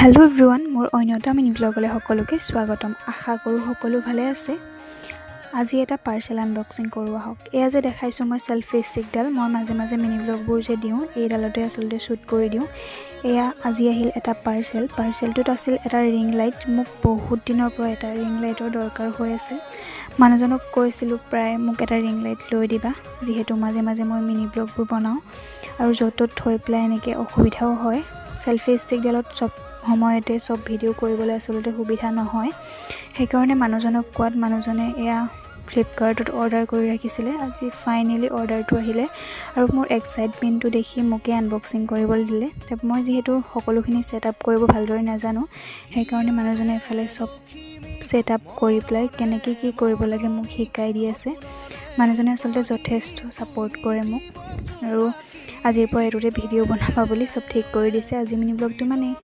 Hello' everyone, মোৰ অন্য এটা মিনি ব্লগলৈ সকলোকে স্বাগতম। আশা কৰোঁ সকলো ভালে আছে। আজি এটা পাৰ্চেল আনবক্সিং কৰোঁ আহক। এয়া যে দেখাইছোঁ মই চেল্ফি ষ্টিকডাল, মই মাজে মাজে মিনি ব্লগবোৰ যে দিওঁ, এইডালতে আচলতে শ্বুট কৰি দিওঁ। এয়া আজি আহিল এটা পাৰ্চেল। পাৰ্চেলটোত আছিল এটা ৰিং লাইট। মোক বহুত দিনৰ পৰা এটা ৰিং লাইটৰ দৰকাৰ হৈ আছিল। মানুহজনক কৈছিলোঁ প্ৰায়, মোক এটা ৰিং লাইট লৈ দিবা, যিহেতু মাজে মাজে মই মিনি ব্লগবোৰ বনাওঁ আৰু য'ত ত'ত থৈ পেলাই এনেকৈ অসুবিধাও হয়। চেল্ফি ষ্টিকডালত চব সময়তে চব ভিডিঅ' কৰিবলৈ আচলতে সুবিধা নহয়। সেইকাৰণে মানুহজনক কোৱাত মানুহজনে এয়া ফ্লিপকাৰ্টত অৰ্ডাৰ কৰি ৰাখিছিলে। আজি ফাইনেলি অৰ্ডাৰটো আহিলে আৰু মোৰ এক্সাইটমেণ্টটো দেখি মোকে আনবক্সিং কৰিবলৈ দিলে। মই যিহেতু সকলোখিনি ছেট আপ কৰিব ভালদৰে নাজানো, সেইকাৰণে মানুহজনে এফালে চব ছেট আপ কৰি পেলাই কেনেকৈ কি কৰিব লাগে মোক শিকাই দি আছে। মানুহজনে আচলতে যথেষ্ট ছাপৰ্ট কৰে মোক আৰু আজিৰ পৰা এইটোতে ভিডিঅ' বনাবা বুলি চব ঠিক কৰি দিছে। আজি মিনি ব্লগটো ইমানেই।